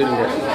Enggak.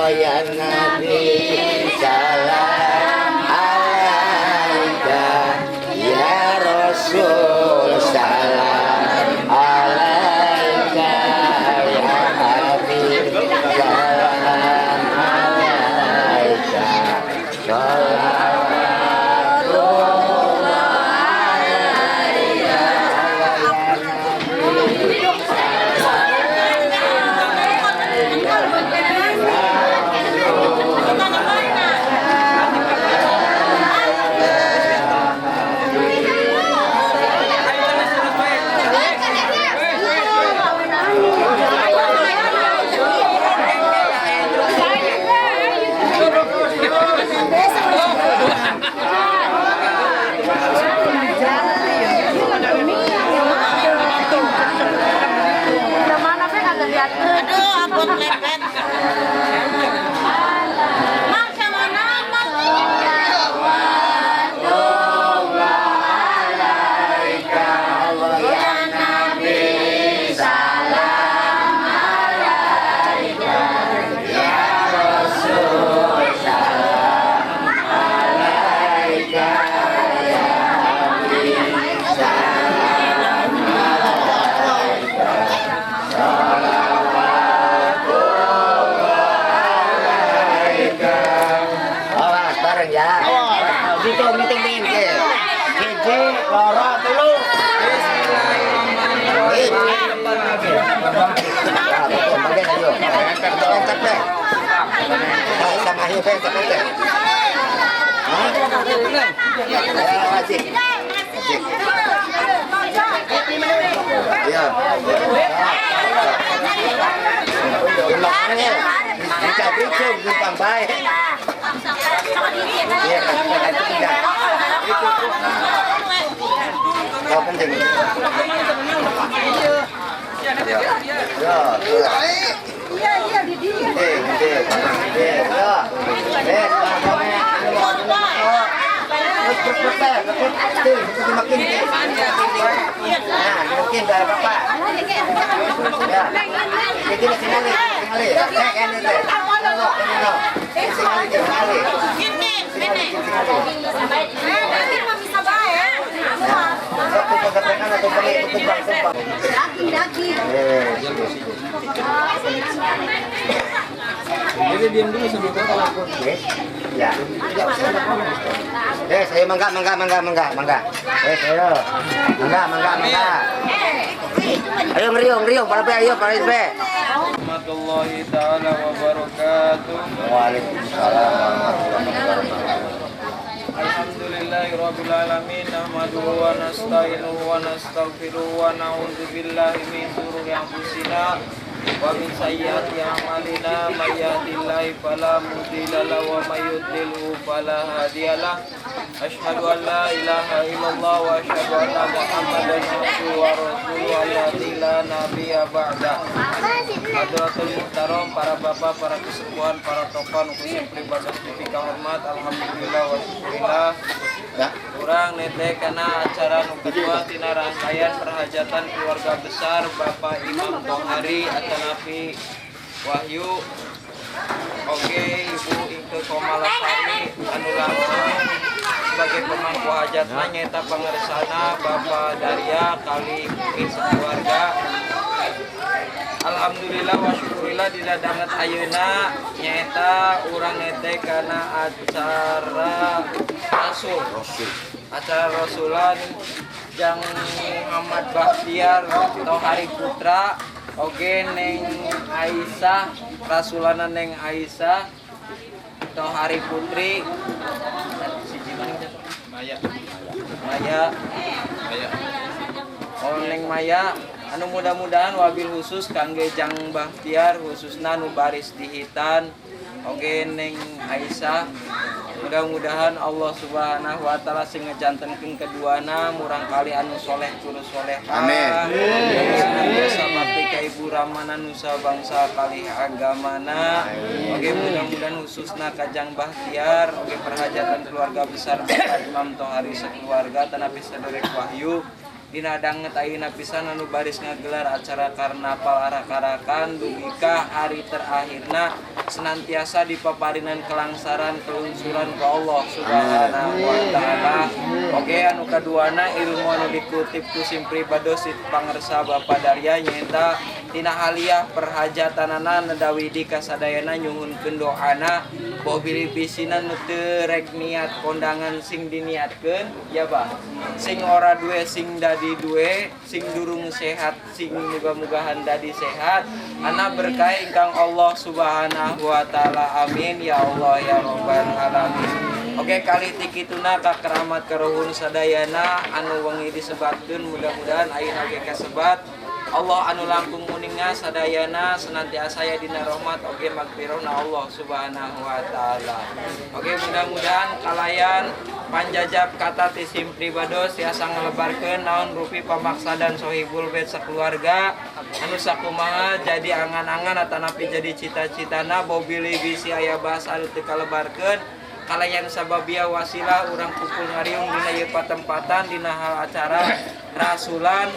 Allah ya Nabi salam alaika ya Rasul salam alaika ya Habib salam alaika sholawatullah alaika ya Nabi salam alaika ya Rasul salam alaika ya Habib. Aduh, ampun lepet. Mang sama nama. Sholawatullah alaika ya Nabi salam alaika ya Rasul salam alaika ya Habib salam alaika sholawatullah alaika. Awas bareng ya. Hitung hitung nih. Siji, loro, telu. Bismillahirrahmanirrahim. Sama ayo ben sampai. Hah? Ya, wajib. Wajib. Iya. Iloknya bisa ujung numpang baik. Iya, itu tidak. Kau penting. Ya. Ya. Iya, iya, di dia. Oke, ya. Nah, mungkin dari Bapak. Ya. Jadi singali, singali. Kan itu. Singali, singali. Daging, daging. Jadi diam dulu sambil bapak. Ya. Saya mangga, mangga, mangga, mangga, mangga. Saya mangga, mangga, mangga. Ayo ngeriung, ngeriung, para pe, ayo para pe. Warahmatullahi taala wabarakatuh. Waalaikumsalam warahmatullahi wabarakatuh. Alhamdulillahirabbil alamin nahmaduhu wa nasta'inuhu wa nastaghfiruhu wa na'udzu billahi min syururi anfusina wa min sayyiati a'malina may yahdihillahu fala mudilla lahu wa may yudlilhu fala hadiyalah. Asyhadu an la ilaha illallah wa asyhadu anna Muhammadan abduhu wa rasuluhu alladzi la nabiyya ba'da. Hadratul Muhtaram, para bapak, para kesepuhan, para tokoh khususnya pribadi pika hormat, alhamdulillah wa syukurillah. Kurang nete karena acara nu kedua tina rangkaian perhajatan keluarga besar Bapak Imam Tohari Atanapi Wahyu. Oke, Ibu Ingke Komalasari anu langsung sebagai pemangku hajatna nyaeta pangersana Bapak Daria kali mungkin sekeluarga. Alhamdulillah wa syukurillah dina danget ayeuna nyaeta urang nete kana acara rasul. Acara rasulan jang Muhammad Bahtiar Tohari Putra oge Neng Aisyah rasulana Neng Aisyah Tohari Putri Maya Maya Maya. Oh Neng Maya anu mudah-mudahan wabil khusus kangge Jang Bahtiar khususna nu baris dihitan oge Neng Aisyah mudah-mudahan Allah Subhanahu wa taala sing ngejantenkeun keduana murang kali anu soleh turus soleh. Amin. Senantiasa bakti ka Ibu Ramana nusa bangsa kalih agamana. Oge mudah-mudahan khususna ka Jang Bahtiar oge perhajatan keluarga besar Bapak Imam Tohari sekeluarga tanapi saderek Wahyu. Dina danget ayeuna pisan anu baris ngagelar acara karnaval arak-arakan dugi ka hari terakhirna senantiasa dipaparinan kelangsaran kelungsuran ku Allah Subhanahu wa taala. Oke anu kaduana ilmu anu dikutip ku sim pribados pangersa Bapak Darya nyaeta tina aliyah perhajatanana nedawidi kasadayana nyuhunkeun doana boh bilih bisina nu teu rek niat kondangan sing diniatkeun ya bah sing ora duwe sing dadi duwe sing durung sehat sing muga-mugahan dadi sehat ana berkah ingkang Allah Subhanahu wa taala amin ya Allah ya rabbal alamin. Oke kali tikituna ka keramat karuhun sadayana anu wengi disebatkeun mudah-mudahan ayeuna ge kasebat Allah anu langkung uninga sadayana senantiasa aya dina rahmat oge magfirahna Allah Subhanahu wa taala. Oke mudah-mudahan kalayan panjajab kata ti sim pribados tiasa ngelebarkeun naon rupi pamaksadan sohibul bait sakeluarga anu sakumaha jadi angan-angan atanapi jadi cita-citana bau bilih bisi aya bahasa anu teu kalebarkeun kalayan sababia wasilah urang kumpul ngariung dina ieu patempatan dina hal acara rasulan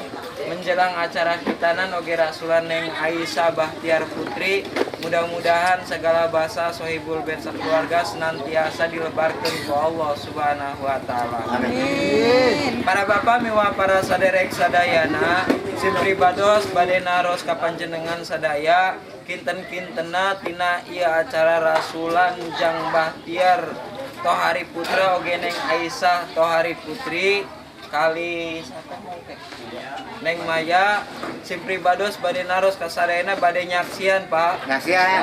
menjelang acara khitanan oge rasulan Neng Aisyah Bahtiar Putri mudah-mudahan segala bahasa sohibul bait sakeluarga senantiasa dilebarkeun ku Allah Subhanahu wa taala. Amin. Para bapak miwa para saderek sadayana sim pribados bade naros ka panjenengan sadaya kinten-kintena tina ieu acara rasulan Jang Bahtiar Tohari Putra oge Neng Aisyah Tohari Putri kali Neng Maya sim pribados bade naros kasadayana bade nyaksian Pak. Nyaksian.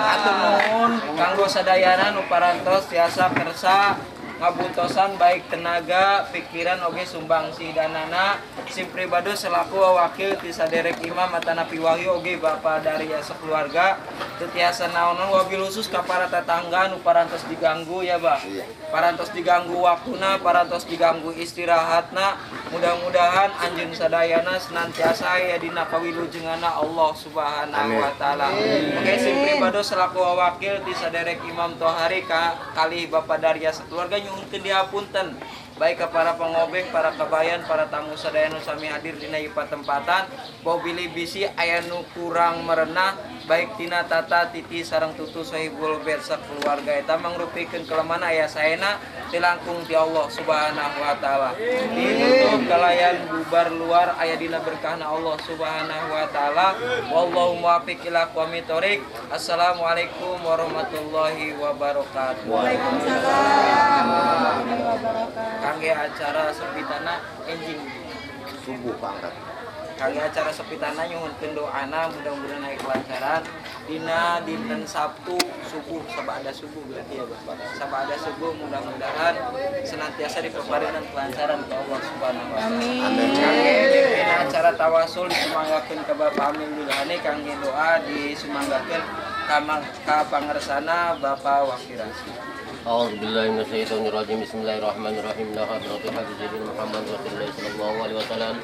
Atur nuhun kanggo sadayana nu parantos tiasa kersa ngabuntosan baik tenaga, pikiran oge sumbangsi danana sim pribados selaku wakil ti saderek imam atanapi wahyu oge Bapak Darya sekeluarga teu tiasa naon-naon wabil khusus ka para tetangga nu parantos diganggu ya Bah. Parantos diganggu waktuna, parantos diganggu istirahatna. Mudah-mudahan anjeun sadayana senantiasa aya dina kawilujenganna Allah Subhanahu wa taala. Oke sim pribados selaku wakil ti saderek Imam Tohari ka kali Bapak Darya sekeluarga nyuhunkeun dihapunten baik ke para pengobeng, para kabayan, para tamu sadaya nu sami hadir dina ieu patempatan bau bilih bisi aya nu kurang merenah baik tina tata titi sareng tutu sohibul bait sakeluarga eta mangrupikeun kelemahan aya saena tilangkung ti Allah Subhanahu wa taala. Ditutup kalayan bubar luar aya dina berkahna Allah Subhanahu wa taala. Wallahu muwaffiq ila aqwamit thoriq. Assalamualaikum warahmatullahi wabarakatuh. Waalaikumsalam warahmatullahi wabarakatuh. Kangge acara sepitana enjing subuh pangkat. Kangge acara sepitana nyuhunkeun doana mudah-mudahan aya kelancaran dina dinten Sabtu subuh sabada subuh berarti ya Bapak. Sabada subuh mudah-mudahan senantiasa dipaparinan kelancaran ku Allah Subhanahu wa taala. Amin. Kangge dina acara tawasul disumanggakeun ka Bapak Amin Dulhani kangge doa disumanggakeun ka pangersana Bapak Wakirasi. أعوذ بالله من الشيطان الرجيم بسم الله الرحمن الرحيم لا حضرة حبيب محمد رسول الله صلى الله عليه وسلم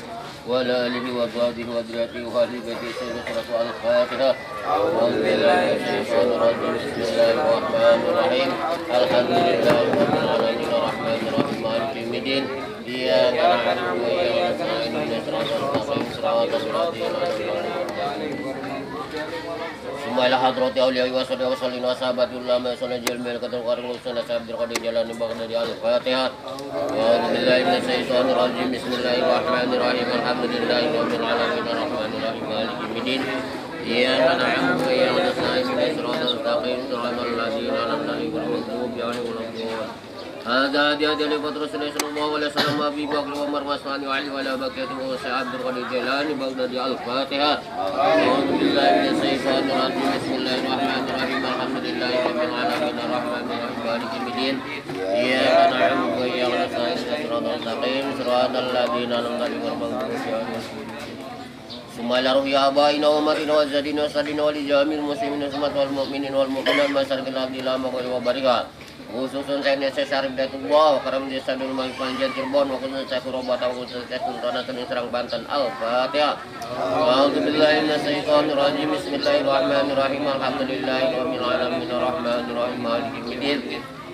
وعلى آله وأزواجه وذريته وأهل بيته سورة الفاتحة. أعوذ بالله من الشيطان الرجيم بسم الله الرحمن الرحيم الحمد لله رب العالمين الرحمن الرحيم مالك يوم الدين إياك نعبد وإياك نستعين اهدنا الصراط المستقيم صراط الذين أنعمت عليهم ثم إلى حضرة أولياء وصحبه وسلم وصحابة الله ما يصلي جل ملكة القرن وسنة عبد القادر جلال بغداد الفاتحة. أعوذ بالله من الشيطان الرجيم بسم الله الرحمن الرحيم الحمد لله رب العالمين الرحمن الرحيم مالك يوم الدين إياك نعبد وإياك نستعين اهدنا الصراط المستقيم صراط الذين أنعمت عليهم غير المغضوب عليهم ولا الضالين. هذا هدي لفترة رسول الله صلى الله عليه وسلم أبي بكر وعمر وعثمان وعلي وعلى بقية وسع عبد الغني الجيلاني بغداد الفاتحة. أعوذ بالله من الشيطان الرجيم بسم الله الرحمن الرحيم الحمد لله رب العالمين الرحمن الرحيم مالك يوم الدين إياك نعبد وإياك نستعين اهدنا الصراط المستقيم صراط الذين أنعمت عليهم غير المغضوب عليهم ثم إلى روح آبائنا وأمهاتنا وأجدادنا وأسدنا ولجميع المسلمين والمسلمات والمؤمنين والمؤمنات مشارق الأرض إلى مغرب وبركاته khususun saya Syekh Syarif Hidayatullah wa karam desa Dul Malik Panjang Cirebon wa khusus Syekh Robata wa khusus Syekh Sultan Hasan Serang Banten. Al-Fatihah. A'udzu billahi minasyaitonir rajim. Bismillahirrahmanirrahim. Alhamdulillahi rabbil alamin arrahmanir rahim maliki yaumiddin.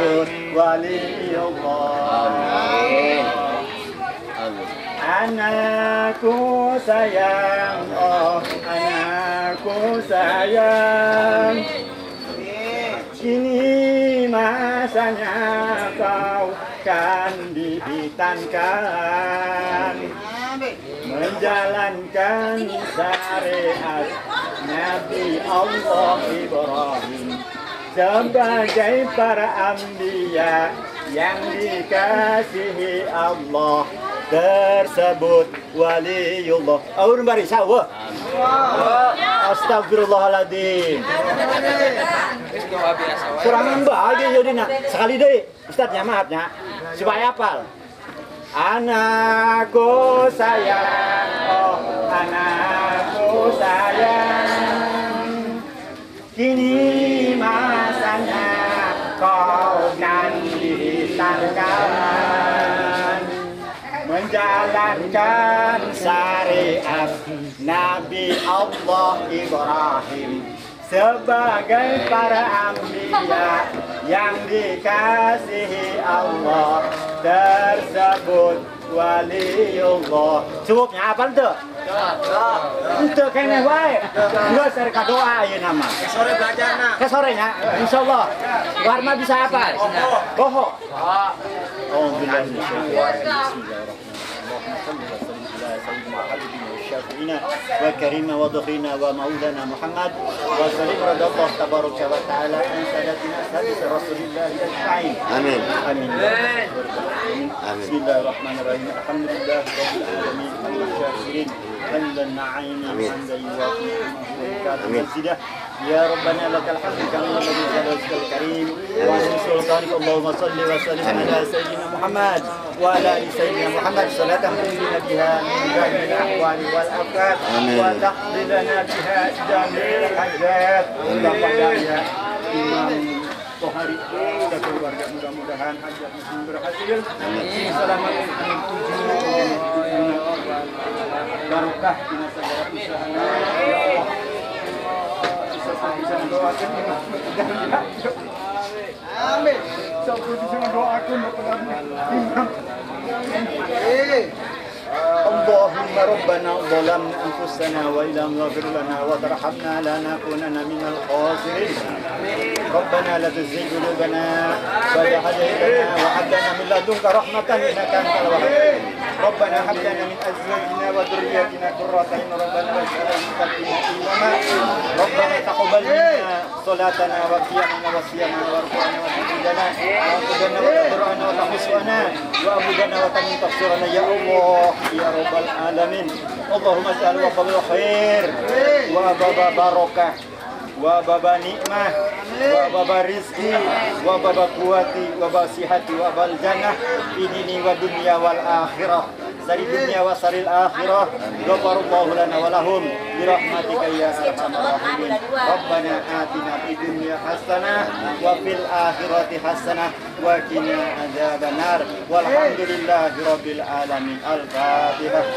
tersebut waliullah. Amin. Amin. Anakku sayang, oh anakku sayang, kini masanya kau kan dihitankan, menjalankan syariat Nabi Allah Ibrahim sebagai para anbiya yang dikasihi Allah tersebut waliullah. Aur bari sawa. Astagfirullahaladzim. Serangan bahagia jadi nak. Sekali deh, Ustadznya maafnya supaya hafal. Anakku sayang, oh anakku sayang, kini masanya kau kan dihitankan, menjalankan syariat Nabi Allah Ibrahim sebagai para anbiya yang dikasihi Allah tersebut waliullah. Cukupnya apa tuh? Itu kene wae. Geus rek doa ieu nama. Sore belajar na. Ke sorenya insyaallah. Warma bisa apa? Boho. Oh, billahi وكريم وضخينا ومولانا محمد وسلم رضي الله تبارك وتعالى عن سادتنا سادس رسول الله أجمعين. آمين. آمين. آمين. بسم الله الرحمن الرحيم. الحمد لله رب العالمين حمد الشاكرين حمد النعيم حمدا يوافي نعمه ويكافئ مزيده. يا ربنا لك الحمد كما ينبغي لجلالك الكريم وعلى سلطانك. اللهم صل وسلم على سيدنا محمد وعلى ال سيدنا محمد صلاة تنجينا بها من جميع الاحوال والافات وتقضي لنا بها جميع الحاجات. Kepada Imam Tohari dan keluarga, mudah-mudahan hajat muslim berhasil. Selamat barokah dina segala usahana. Ya Allah, bisa mendoakan imam. Amin. Bisa mendoakan imam. Allahumma rabbana zalamna anfusana wa illam taghfir lana wa tarhamna lanakunanna minal khasirin. Rabbana la tuzigh qulubana ba'da hadaytana wa hab lana min ladunka rahmatan innaka antal wahhab. Rabbana hab lana min azwajina wa dhurriyyatina qurrata a'yun rabbana waj'alna lil muttaqina imama. Rabbana taqabbal minna salatana wa qiyamana wa siyamana wa ruku'ana wa sujudana wa qudana wa tadarru'ana wa tahusana wa abudana wa tamin tafsirana ya Allah ya rabbal alamin. Allahumma ij'al wa qabul khair wa baba barakah wa baba nikmah wa baba rizki wa baba kuwati wa baba sihati wa bal jannah fi dini wa dunya wal akhirah sari dunya wa saril akhirah. Ghafarallahu lana wa lahum bi rahmatika ya arhamar rahimin. Rabbana atina fid dunya hasanah wa fil akhirati hasanah wa qina adzabannar. Walhamdulillahi rabbil alamin. Al-Fatihah.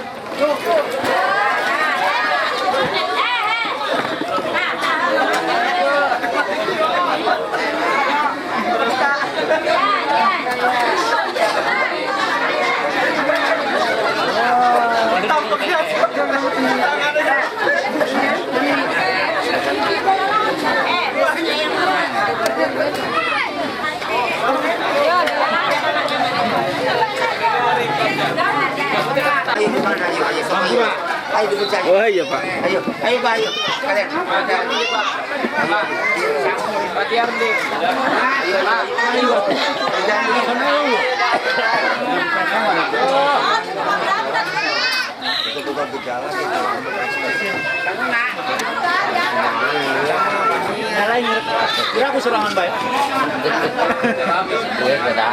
Oh iya Pak. Ayo, ayo Pak, ayo. Kalian. Itu bukan gejala gitu. Nyalain, kira aku serangan baik. Gue beda.